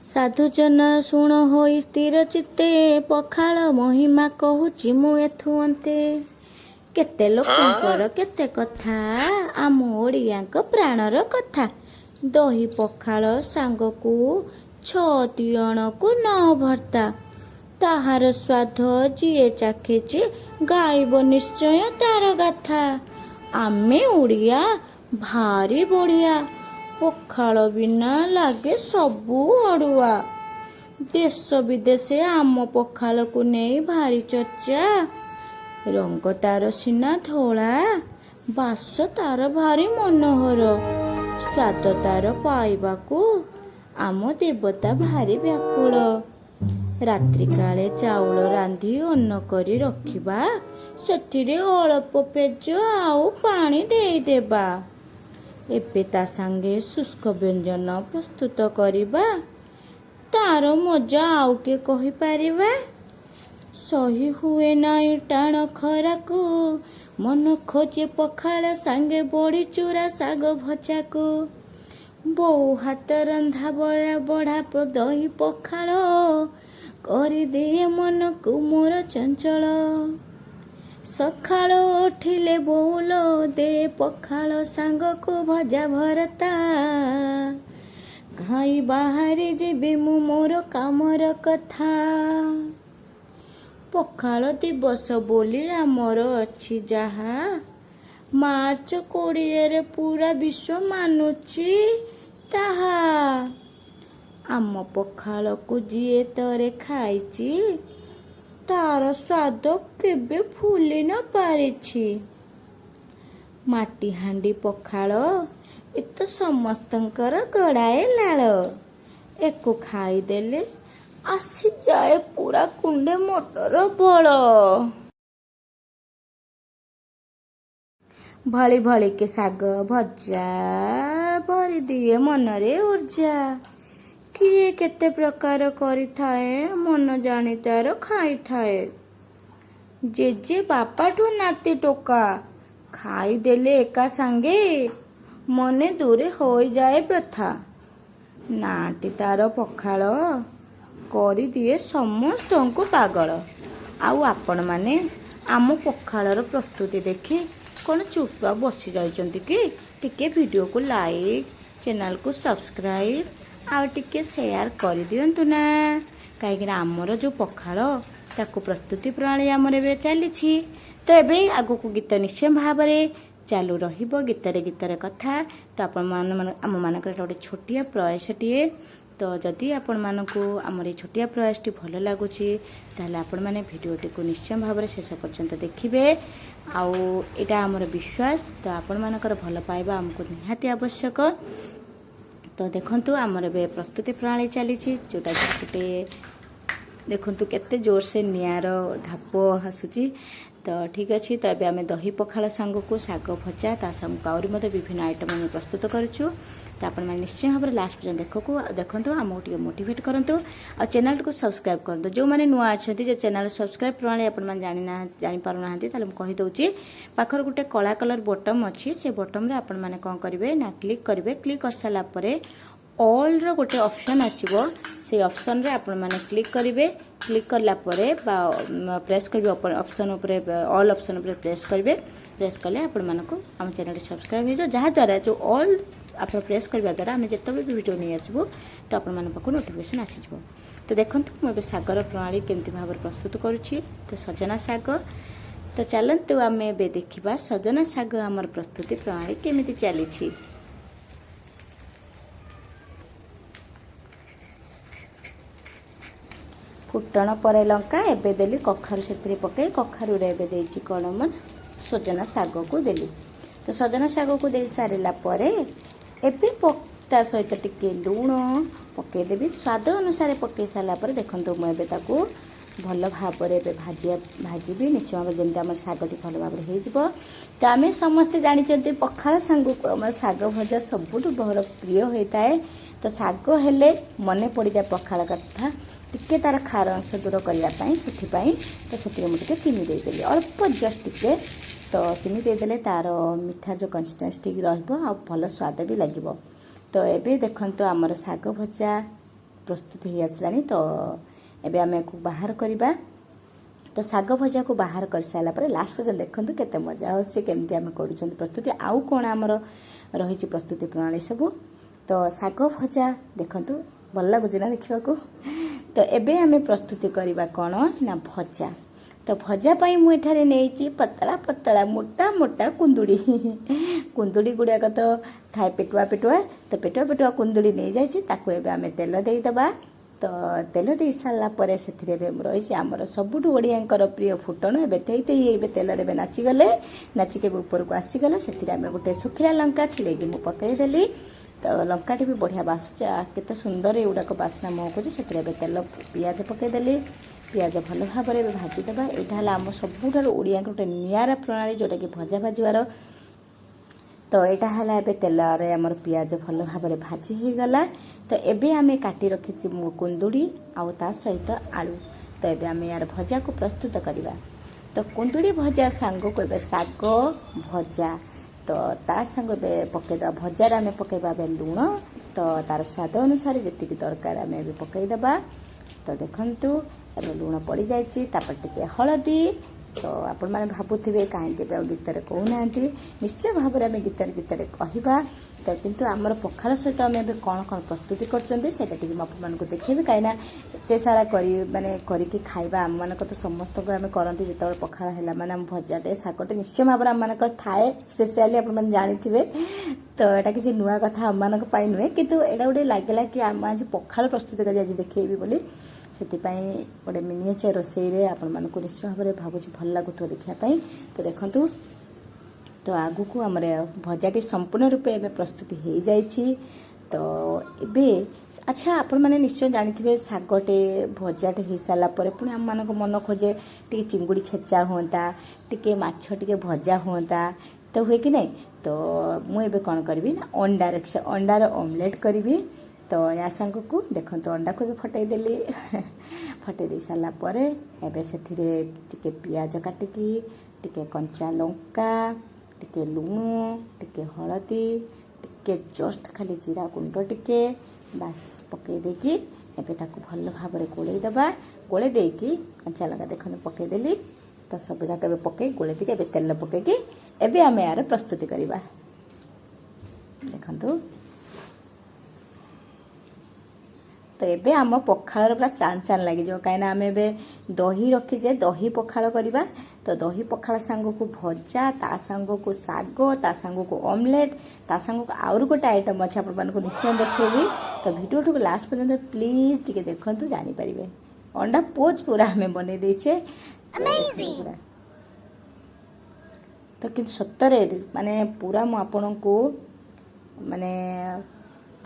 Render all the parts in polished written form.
ସାଧୁଜନ ଶୁଣ ହୋଇ ସ୍ଥିର ଚିତ୍ତେ, ପଖାଳ ମହିମା କହୁଛି ମୁଁ ଏଥୁ ଅନ୍ତେ। କେତେ ଲୋକଙ୍କର କେତେ କଥା, ଆମ ଓଡ଼ିଆଙ୍କ ପ୍ରାଣର କଥା। ଦହି ପଖାଳ ସାଙ୍ଗକୁ ଛଅ ତିଅଣକୁ ନଅ ଭର୍ତ୍ତା, ତାହାର ସ୍ୱାଦ ଯିଏ ଚାଖିଛି ଗାଇବ ନିଶ୍ଚୟ ତାର ଗାଥା। ଆମେ ଓଡ଼ିଆ ଭାରି ବଢ଼ିଆ, ପଖାଳ ବିନା ଲାଗେ ସବୁ ଅଡୁଆ। ଦେଶ ବିଦେଶେ ଆମ ପଖାଳକୁ ନେଇ ଭାରି ଚର୍ଚ୍ଚା। ରଙ୍ଗ ତାର ସିନା ଧଳା, ବାସ ତାର ଭାରି ମନୋହର। ସ୍ୱାଦ ତାର ପାଇବାକୁ ଆମ ଦେବତା ଭାରି ବ୍ୟାକୁଳ। ରାତ୍ରି କାଳେ ଚାଉଳ ରାନ୍ଧି ଅନ୍ନ କରି ରଖିବା, ସେଥିରେ ଅଳପ ପେଜ ଆଉ ପାଣି ଦେଇଦେବା। ଏବେ ତା ସାଙ୍ଗେ ଶୁଷ୍କ ବ୍ୟଞ୍ଜନ ପ୍ରସ୍ତୁତ କରିବା, ତାର ମଜା ଆଉ କିଏ କହିପାରିବା? ସହି ହୁଏ ନାହିଁ ଟାଣ ଖରାକୁ, ମନ ଖୋଜେ ପଖାଳ ସାଙ୍ଗେ ବଡ଼ି ଚୁରା ଶାଗ ଭଜାକୁ। ବୋଉ ହାତ ରନ୍ଧା ବଢ଼ା ବଢ଼ା ଦହି ପଖାଳ କରିଦିଏ ମନକୁ ମୋର ଚଞ୍ଚଳ। ସକାଳୁ ଉଠିଲେ ବୋଉଲୋ ଦେ ପଖାଳ ସାଙ୍ଗକୁ ଭଜା ଭରତା, ଖାଇ ବାହାରି ଯିବି ମୁଁ ମୋର କାମର କଥା। ପଖାଳ ଦିବସ ବୋଲି ଆମର ଅଛି ଯାହା, ମାର୍ଚ୍ଚ 20ରେ ପୁରା ବିଶ୍ୱ ମାନୁଛି ତାହା। ଆମ ପଖାଳକୁ ଯିଏ ଥରେ ଖାଇଛି, ତାର ସ୍ୱାଦ କେବେ ଭୁଲି ନ ପାରିଛି। ମାଟି ହାଣ୍ଡି ପଖାଳ ଏ ତ ସମସ୍ତଙ୍କର ଗଡ଼ାଏ ଲାଳ। ଏକୁ ଖାଇଦେଲେ ଆସିଯାଏ ପୁରା କୁଣ୍ଡେ ମଟର ବଳ। ଭଳି ଭଳିକି ଶାଗ ଭଜା ଭରିଦିଏ ମନରେ ଉର୍ଜା। କିଏ କେତେ ପ୍ରକାର କରିଥାଏ, ମନ ଜାଣି ତାର ଖାଇଥାଏ। ଜେଜେ ବାପାଠୁ ନାତି ଟୋକା ଖାଇଦେଲେ ଏକା ସାଙ୍ଗେ, ମନେ ଦୂରେ ହୋଇଯାଏ ବ୍ୟଥା। ନାଁଟି ତାର ପଖାଳ, କରିଦିଏ ସମସ୍ତଙ୍କୁ ପାଗଳ। ଆଉ ଆପଣମାନେ ଆମ ପଖାଳର ପ୍ରସ୍ତୁତି ଦେଖି କ'ଣ ଚୁପ୍ ବସି ଯାଇଛନ୍ତି କି? ଟିକେ ଭିଡ଼ିଓକୁ ଲାଇକ୍, ଚ୍ୟାନେଲକୁ ସବସ୍କ୍ରାଇବ୍ ଆଉ ଟିକେ ସେୟାର କରିଦିଅନ୍ତୁ ନା, କାହିଁକିନା ଆମର ଯେଉଁ ପଖାଳ ତାକୁ ପ୍ରସ୍ତୁତି ପ୍ରଣାଳୀ ଆମର ଏବେ ଚାଲିଛି। ତ ଏବେ ଆଗକୁ ଗୀତ ନିଶ୍ଚୟ ଭାବରେ ଚାଲୁ ରହିବ, ଗୀତରେ ଗୀତରେ କଥା। ତ ଆପଣମାନ ଆମମାନଙ୍କର ଏଇଟା ଗୋଟେ ଛୋଟିଆ ପ୍ରୟାସଟିଏ। ତ ଯଦି ଆପଣମାନଙ୍କୁ ଆମର ଏଇ ଛୋଟିଆ ପ୍ରୟାସଟି ଭଲ ଲାଗୁଛି, ତାହେଲେ ଆପଣମାନେ ଭିଡ଼ିଓଟିକୁ ନିଶ୍ଚୟ ଭାବରେ ଶେଷ ପର୍ଯ୍ୟନ୍ତ ଦେଖିବେ, ଆଉ ଏଇଟା ଆମର ବିଶ୍ୱାସ। ତ ଆପଣମାନଙ୍କର ଭଲ ପାଇବା ଆମକୁ ନିହାତି ଆବଶ୍ୟକ। ତ ଦେଖନ୍ତୁ, ଆମର ଏବେ ପ୍ରସ୍ତୁତି ପ୍ରଣାଳୀ ଚାଲିଛି, ଯେଉଁଟାକି ଗୋଟେ ଦେଖନ୍ତୁ କେତେ ଜୋରସେ ନିଆଁର ଧାପ ଆସୁଛି। ତ ଠିକ୍ ଅଛି। ତ ଏବେ ଆମେ ଦହି ପଖାଳ ସାଙ୍ଗକୁ ଶାଗ ଭଜା, ତା ସାଙ୍ଗକୁ ଆହୁରି ମଧ୍ୟ ବିଭିନ୍ନ ଆଇଟମ୍ ଆମେ ପ୍ରସ୍ତୁତ କରୁଛୁ। ତ ଆପଣମାନେ ନିଶ୍ଚୟ ଭାବରେ ଲାଷ୍ଟ ପର୍ଯ୍ୟନ୍ତ ଦେଖନ୍ତୁ, ଆମକୁ ଟିକେ ମୋଟିଭେଟ୍ କରନ୍ତୁ ଆଉ ଚ୍ୟାନେଲଟିକୁ ସବସ୍କ୍ରାଇବ୍ କରନ୍ତୁ। ଯେଉଁମାନେ ନୂଆ ଅଛନ୍ତି ଯେ ଚ୍ୟାନେଲ ସବସ୍କ୍ରାଇବ୍ ପ୍ରଣାଳୀ ଆପଣମାନେ ଜାଣିନାହାନ୍ତି, ଜାଣିପାରୁନାହାନ୍ତି, ତାହେଲେ ମୁଁ କହିଦେଉଛି। ପାଖରେ ଗୋଟେ କଳା କଲର୍ ବଟନ୍ ଅଛି। ସେ ବଟନ୍ରେ ଆପଣମାନେ କ'ଣ କରିବେ ନା କ୍ଲିକ୍ କରିବେ। କ୍ଲିକ୍ କରିସାରିଲା ପରେ ଅଲ୍ର ଗୋଟେ ଅପସନ୍ ଆସିବ। ସେଇ ଅପସନ୍ରେ ଆପଣମାନେ କ୍ଲିକ୍ କରିବେ। କ୍ଲିକ୍ କଲା ପରେ ବା ପ୍ରେସ୍ କରିବେ ଅପସନ୍ ଉପରେ, ଅଲ୍ ଅପସନ୍ ଉପରେ ପ୍ରେସ୍ କରିବେ। ପ୍ରେସ୍ କଲେ ଆପଣମାନଙ୍କୁ ଆମ ଚ୍ୟାନେଲଟି ସବସ୍କ୍ରାଇବ୍ ହେଇଯିବ, ଯାହାଦ୍ୱାରା ଯେଉଁ ଅଲ୍ ଆପଣ ପ୍ରେସ୍ କରିବା ଦ୍ୱାରା ଆମେ ଯେତେବେଳେ ବି ଭିଡ଼ିଓ ନେଇ ଆସିବୁ, ତ ଆପଣମାନଙ୍କ ପାଖକୁ ନୋଟିଫିକେସନ୍ ଆସିଯିବ। ତ ଦେଖନ୍ତୁ, ମୁଁ ଏବେ ଶାଗର ପ୍ରଣାଳୀ କେମିତି ଭାବରେ ପ୍ରସ୍ତୁତ କରୁଛି। ତ ସଜନା ଶାଗ। ତ ଚାଲନ୍ତୁ, ଆମେ ଏବେ ଦେଖିବା ସଜନା ଶାଗ ଆମର ପ୍ରସ୍ତୁତି ପ୍ରଣାଳୀ କେମିତି ଚାଲିଛି। ଫୁଟଣ ପରେ ଲଙ୍କା, ଏବେ ଦେଲି କଖାରୁ ସେଥିରେ ପକାଇ। କଖାରୁରେ ଏବେ ଦେଇଛି କ'ଣ? ମୁଁ ସଜନା ଶାଗକୁ ଦେଲି। ତ ସଜନା ଶାଗକୁ ଦେଇ ସାରିଲା ପରେ ଏବେ ତା ସହିତ ଟିକେ ଲୁଣ ପକାଇଦେବି ସ୍ୱାଦ ଅନୁସାରେ। ପକାଇ ସାରିଲା ପରେ ଦେଖନ୍ତୁ, ମୁଁ ଏବେ ତାକୁ ଭଲ ଭାବରେ ଏବେ ଭାଜିବି ନିଶ୍ଚୟ ଭାବରେ, ଯେମିତି ଆମର ଶାଗଟି ଭଲ ଭାବରେ ହେଇଯିବ। ତ ଆମେ ସମସ୍ତେ ଜାଣିଛନ୍ତି, ପଖାଳ ସାଙ୍ଗକୁ ଆମର ଶାଗ ଭଜା ସବୁଠୁ ବଡ଼ ପ୍ରିୟ ହୋଇଥାଏ। ତ ଶାଗ ହେଲେ ମନେ ପଡ଼ିଯାଏ ପଖାଳ କଥା। ଟିକେ ତାର ଖାର ଅଂଶ ଦୂର କରିବା ପାଇଁ, ସେଥିପାଇଁ ତ ସେଥିରେ ମୁଁ ଟିକେ ଚିନି ଦେଇଦେଲି, ଅଳ୍ପ ଜଷ୍ଟ ଟିକେ। ତ ଚିନି ଦେଇଦେଲେ ତାର ମିଠା ଯେଉଁ କନସିଷ୍ଟାନ୍ସି ଟିକେ ରହିବ ଆଉ ଭଲ ସ୍ୱାଦ ବି ଲାଗିବ। ତ ଏବେ ଦେଖନ୍ତୁ, ଆମର ଶାଗ ଭଜା ପ୍ରସ୍ତୁତ ହେଇ ଆସିଲାଣି। ତ ଏବେ ଆମେ ୟାକୁ ବାହାର କରିବା। ତ ଶାଗ ଭଜାକୁ ବାହାର କରିସାରିଲା ପରେ ଲାଷ୍ଟ ପର୍ଯ୍ୟନ୍ତ ଦେଖନ୍ତୁ କେତେ ମଜା ଆସୁଛି, କେମିତି ଆମେ କରୁଛନ୍ତି ପ୍ରସ୍ତୁତି, ଆଉ କ'ଣ ଆମର ରହିଛି ପ୍ରସ୍ତୁତି ପ୍ରଣାଳୀ ସବୁ। ତ ଶାଗ ଭଜା ଦେଖନ୍ତୁ, ଭଲ ଲାଗୁଛି ନା ଦେଖିବାକୁ? ତ ଏବେ ଆମେ ପ୍ରସ୍ତୁତି କରିବା କ'ଣ ନା ଭଜା। ତ ଭଜା ପାଇଁ ମୁଁ ଏଠାରେ ନେଇଛି ପତଳା ପତଳା, ମୋଟା ମୋଟା କୁନ୍ଦୁଡ଼ି। କୁନ୍ଦୁଡ଼ି ଗୁଡ଼ାକ ତ ଥାଏ ପେଟୁଆ ପେଟୁଆ। ତ ପେଟୁଆ ପେଟୁଆ କୁନ୍ଦୁଡ଼ି ନେଇଯାଇଛି। ତାକୁ ଏବେ ଆମେ ତେଲ ଦେଇଦେବା। ତ ତେଲ ଦେଇ ସାରିଲା ପରେ ସେଥିରେ ଏବେ ରହିଛି ଆମର ସବୁଠୁ ଓଡ଼ିଆଙ୍କର ପ୍ରିୟ ଫୁଟଣ। ଏବେ ଥେଇ ଥେଇ ଏବେ ତେଲରେ ଏବେ ନାଚିଗଲେ, ନାଚିକି ଏବେ ଉପରକୁ ଆସିଗଲା। ସେଥିରେ ଆମେ ଗୋଟେ ଶୁଖିଲା ଲଙ୍କା ଛିଡ଼େଇକି ମୁଁ ପକେଇଦେଲି। ତ ଲଙ୍କାଟି ବି ବଢ଼ିଆ ବାସୁଛି। କେତେ ସୁନ୍ଦର ଏଗୁଡ଼ାକ ବାସ୍ନା ମହକୁଛି। ସେଥିରେ ଏବେ ତେଲ ପିଆଜ ପକେଇଦେଲି। ପିଆଜ ଭଲ ଭାବରେ ଏବେ ଭାଜିଦେବା। ଏଇଟା ହେଲା ଆମ ସବୁଠାରୁ ଓଡ଼ିଆଙ୍କର ଗୋଟେ ନିଆରା ପ୍ରଣାଳୀ, ଯେଉଁଟାକି ଭଜା ଭାଜିବାର। ତ ଏଇଟା ହେଲା, ଏବେ ତେଲରେ ଆମର ପିଆଜ ଭଲ ଭାବରେ ଭାଜି ହେଇଗଲା। ତ ଏବେ ଆମେ କାଟି ରଖିଛି ମୁଁ କୁନ୍ଦୁଡ଼ି ଆଉ ତା ସହିତ ଆଳୁ। ତ ଏବେ ଆମେ ୟାର ଭଜାକୁ ପ୍ରସ୍ତୁତ କରିବା। ତ କୁନ୍ଦୁଡ଼ି ଭଜା ସାଙ୍ଗକୁ ଏବେ ଶାଗ ଭଜା, ତ ତା ସାଙ୍ଗ ଏବେ ପକେଇଦେବା। ଭଜାରେ ଆମେ ପକେଇବା ଏବେ ଲୁଣ। ତ ତାର ସ୍ୱାଦ ଅନୁସାରେ ଯେତିକି ଦରକାର ଆମେ ଏବେ ପକେଇଦେବା। ତ ଦେଖନ୍ତୁ, ଏବେ ଲୁଣ ପଡ଼ିଯାଇଛି। ତାପରେ ଟିକେ ହଳଦୀ। ତ ଆପଣମାନେ ଭାବୁଥିବେ କାହିଁକି ଏବେ ଆଉ ଗୀତରେ କହୁନାହାନ୍ତି। ନିଶ୍ଚୟ ଭାବରେ ଆମେ ଗୀତରେ ଗୀତରେ କହିବା। ତ କିନ୍ତୁ ଆମର ପଖାଳ ସହିତ ଆମେ ଏବେ କ'ଣ କ'ଣ ପ୍ରସ୍ତୁତି କରୁଛନ୍ତି, ସେଇଟା ଟିକେ ମୁଁ ଆପଣମାନଙ୍କୁ ଦେଖେଇବି। କାହିଁକିନା ଏତେ ସାରା କରି ମାନେ କରିକି ଖାଇବା ଆମମାନଙ୍କ ତ ସମସ୍ତଙ୍କୁ ଆମେ କରନ୍ତି। ଯେତେବେଳେ ପଖାଳ ହେଲା ମାନେ ଆମ ଭଜାଟେ, ଶାଗଟେ ନିଶ୍ଚୟ ଭାବରେ ଆମମାନଙ୍କର ଥାଏ ସ୍ପେଶିଆଲି, ଆପଣମାନେ ଜାଣିଥିବେ। ତ ଏଇଟା କିଛି ନୂଆ କଥା ଆମମାନଙ୍କ ପାଇଁ ନୁହେଁ, କିନ୍ତୁ ଏଇଟା ଗୋଟେ ଲାଗିଲା କି ଆମ ଆଜି ପଖାଳ ପ୍ରସ୍ତୁତି କରି ଆଜି ଦେଖେଇବି ବୋଲି। ସେଥିପାଇଁ ଗୋଟେ ମିନିଏଚର ରୋଷେଇରେ ଆପଣମାନଙ୍କୁ ନିଶ୍ଚୟ ଭାବରେ ଭାବୁଛି ଭଲ ଲାଗୁଥିବ ଦେଖିବା ପାଇଁ। ତ ଦେଖନ୍ତୁ, ତ ଆଗକୁ ଆମର ଭଜାଟି ସମ୍ପୂର୍ଣ୍ଣ ରୂପେ ଏବେ ପ୍ରସ୍ତୁତି ହେଇଯାଇଛି। ତ ଏବେ ଆଚ୍ଛା, ଆପଣମାନେ ନିଶ୍ଚୟ ଜାଣିଥିବେ, ଶାଗଟେ ଭଜାଟେ ହେଇସାରିଲା ପରେ ପୁଣି ଆମମାନଙ୍କ ମନ ଖୋଜେ ଟିକେ ଚିଙ୍ଗୁଡ଼ି ଛେଚା ହୁଅନ୍ତା, ଟିକେ ମାଛ ଟିକେ ଭଜା ହୁଅନ୍ତା। ତ ହୁଏ କି ନାହିଁ? ତ ମୁଁ ଏବେ କ'ଣ କରିବି ନା ଅଣ୍ଡାର ଅମଲେଟ୍ କରିବି। ତ ୟା ସାଙ୍ଗକୁ ଦେଖନ୍ତୁ, ଅଣ୍ଡାକୁ ଏବେ ଫଟେଇ ଦେଲି। ଫଟେଇ ଦେଇ ସାରିଲା ପରେ ଏବେ ସେଥିରେ ଟିକେ ପିଆଜ କାଟିକି, ଟିକେ କଞ୍ଚା ଲଙ୍କା, ଟିକେ ଲୁଣ, ଟିକେ ହଳଦୀ, ଟିକେ ଜଷ୍ଟ ଖାଲି ଜିରା ଗୁଣ୍ଡ ଟିକେ ବାସ୍ ପକେଇ ଦେଇକି ଏବେ ତାକୁ ଭଲ ଭାବରେ ଗୋଳେଇ ଦେବା। ଗୋଳେଇ ଦେଇକି କଞ୍ଚା ଲଙ୍କା ଦେଖନ୍ତୁ ପକେଇଦେଲି। ତ ସବୁ ଯାକ ଏବେ ପକେଇ ଗୋଳେଇ ଦେଇକି ଏବେ ତେଲ ପକେଇକି ଏବେ ଆମେ ଏହାର ପ୍ରସ୍ତୁତି କରିବା। ଦେଖନ୍ତୁ, ତ ଏବେ ଆମ ପଖାଳର ପୁରା ଚାନ୍ ଚାନ୍ ଲାଗିଯିବ, କାହିଁକିନା ଆମେ ଏବେ ଦହି ରଖିଛେ, ଦହି ପଖାଳ କରିବା। ତ ଦହି ପଖାଳ ସାଙ୍ଗକୁ ଭଜା, ତା ସାଙ୍ଗକୁ ଶାଗ, ତା ସାଙ୍ଗକୁ ଅମଲେଟ୍, ତା ସାଙ୍ଗକୁ ଆହୁରି ଗୋଟେ ଆଇଟମ୍ ଅଛି, ଆପଣମାନଙ୍କୁ ନିଶ୍ଚୟ ଦେଖେଇବି। ତ ଭିଡ଼ିଓଟିକୁ ଲାଷ୍ଟ ପର୍ଯ୍ୟନ୍ତ ପ୍ଲିଜ୍ ଟିକେ ଦେଖନ୍ତୁ, ଜାଣିପାରିବେ। ଅଣ୍ଡା ପୋଚ୍ ପୁରା ଆମେ ବନେଇ ଦେଇଛେ ପୁରା। ତ କିନ୍ତୁ ସତରେ ମାନେ ପୁରା ମୁଁ ଆପଣଙ୍କୁ ମାନେ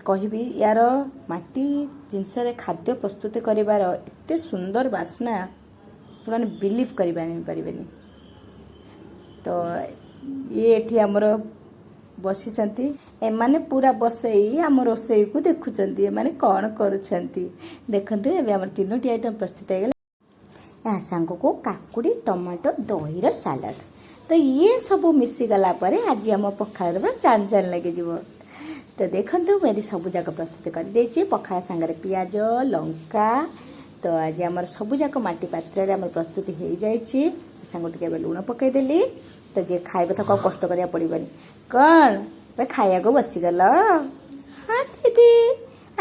କହିବି, ୟାର ମାଟି ଜିନିଷରେ ଖାଦ୍ୟ ପ୍ରସ୍ତୁତ କରିବାର ଏତେ ସୁନ୍ଦର ବାସ୍ନା, ଆପଣମାନେ ବିଲିଭ୍ କରିପାରିବେନି। ତ ଇଏ ଏଠି ଆମର ବସିଛନ୍ତି। ଏମାନେ ପୁରା ବସେଇ ଆମ ରୋଷେଇକୁ ଦେଖୁଛନ୍ତି, ଏମାନେ କ'ଣ କରୁଛନ୍ତି। ଦେଖନ୍ତୁ, ଏବେ ଆମର ତିନୋଟି ଆଇଟମ୍ ପ୍ରସ୍ତୁତ ହେଇଗଲା। ଏହା ସାଙ୍ଗକୁ କାକୁଡ଼ି, ଟମାଟୋ, ଦହିର ସାଲାଡ଼। ତ ଇଏ ସବୁ ମିଶିଗଲା ପରେ ଆଜି ଆମ ପଖାଳରେ ପୁରା ଚାନ୍ ଚାନ୍ ଲାଗିଯିବ। ତ ଦେଖନ୍ତୁ, ମୁଁ ଏଠି ସବୁ ଯାକ ପ୍ରସ୍ତୁତ କରିଦେଇଛି, ପଖାଳ ସାଙ୍ଗରେ ପିଆଜ, ଲଙ୍କା। ତ ଆଜି ଆମର ସବୁ ଯାକ ମାଟି ପାତ୍ରରେ ଆମର ପ୍ରସ୍ତୁତି ହେଇଯାଇଛି। ସାଙ୍ଗ ଟିକେ ଏବେ ଲୁଣ ପକେଇଦେଲି। ତ ଯିଏ ଖାଇବ ତାକୁ ଆଉ କଷ୍ଟ କରିବାକୁ ପଡ଼ିବନି। କ'ଣ ଏବେ ଖାଇବାକୁ ବସିଗଲ? ହଁ ଦିଦି,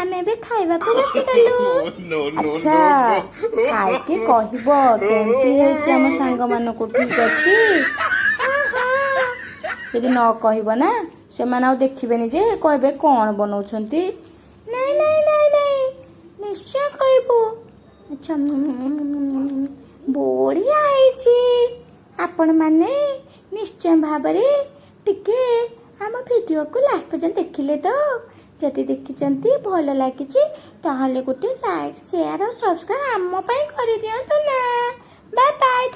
ଆମେ ଏବେ ଖାଇବାକୁ ବସିଗଲୁ। No, no, ଆଚ୍ଛା, no, no. ଖାଇକି କହିବ କେମିତି ହେଇଛି ଆମ ସାଙ୍ଗମାନଙ୍କୁ, ଠିକ ଅଛି? ହଁ। ଯଦି ନ କହିବ ନା, ସେମାନେ ଆଉ ଦେଖିବେନି ଯେ, କହିବେ କ'ଣ ବନଉଛନ୍ତି। ନାଇଁ ନାଇଁ ନାଇଁ ନାଇଁ, ନିଶ୍ଚୟ କହିବୁ। ଆଚ୍ଛା, ବଢ଼ିଆ ହେଇଛି। ଆପଣମାନେ ନିଶ୍ଚୟ ଭାବରେ ଟିକେ ଆମ ଭିଡ଼ିଓକୁ ଲାଷ୍ଟ ପର୍ଯ୍ୟନ୍ତ ଦେଖିଲେ ତ? ଯଦି ଦେଖିଛନ୍ତି, ଭଲ ଲାଗିଛି, ତାହେଲେ ଗୋଟେ ଲାଇକ୍, ସେୟାର ଆଉ ସବସ୍କ୍ରାଇବ୍ ଆମ ପାଇଁ କରିଦିଅନ୍ତୁ ନା। Bye bye.